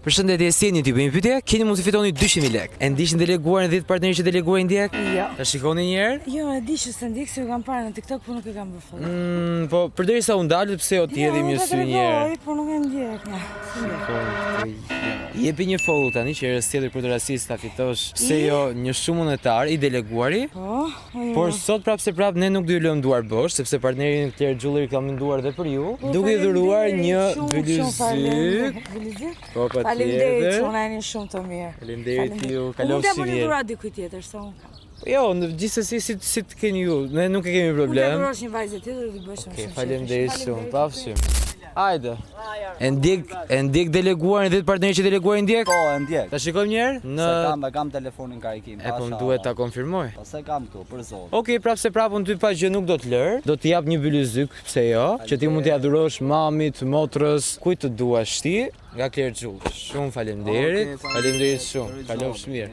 Përshëndetje, si jeni t'ju bëj një pyetje? Keni mundësi fitoni 200.000 lekë. E ndiqni deleguarin 10 partnerë që deleguarin ndjek? Jo. Ta shikoni një herë? Jo, e di që s'e ndjek se ju kam parë në TikTok, por nuk e kam bërë follow. Mm, po përderisa u ndalët, pse jo t'i hedhim një sy një herë? Jo, por nuk e ndjek. Ja, s'e ndjek. Po, po, jo. Jepi një follow tani që herës tjetër kur të rastis ta fitosh. Pse jo një shumë monetar i deleguari? Po, po, jo. Por sot prapë se prapë ne nuk do ju lëmë duar bosh, sepse partneri ynë Claire Jewelry ka menduar dhe për ju, Po, duke i dhuruar faleminderit, një shumë, shumë bylyzyk. faleminderit. Bylyzyk? Po Faleminderit, patjetër. çuna jeni shumë të mirë. Faleminderit ju, Po mund t'ja kalofshi bëni mirë. dhuratë dikujt tjetër, se unë kam. Jo, në gjithsesi si si të keni ju, ne nuk e kemi Mund t'ja problem. dhurosh një vajzë tjetër do t'i bësh shumë Okej, shumë. faleminderit shumë, pafshim. Hajde. E ndjek, e ndjek deleguarin dhe partnerin që deleguarin ndjek? Po, e ndjek. Ta shikojmë një herë? Në Se kam, e kam telefonin karikim. E po më duhet ta konfirmoj. Po se kam këtu, për zotë. Okej, prapë se prapë unë ty pa gjë nuk do të lër. Do t'i jap një bylyzyk, pse jo? Që ti mund t'ia dhurosh mamit, motrës, kujt të duash ti, nga Claire Jewel. Shumë faleminderit. Okej, Faleminderit shumë. Për Kalofsh zotin. mirë.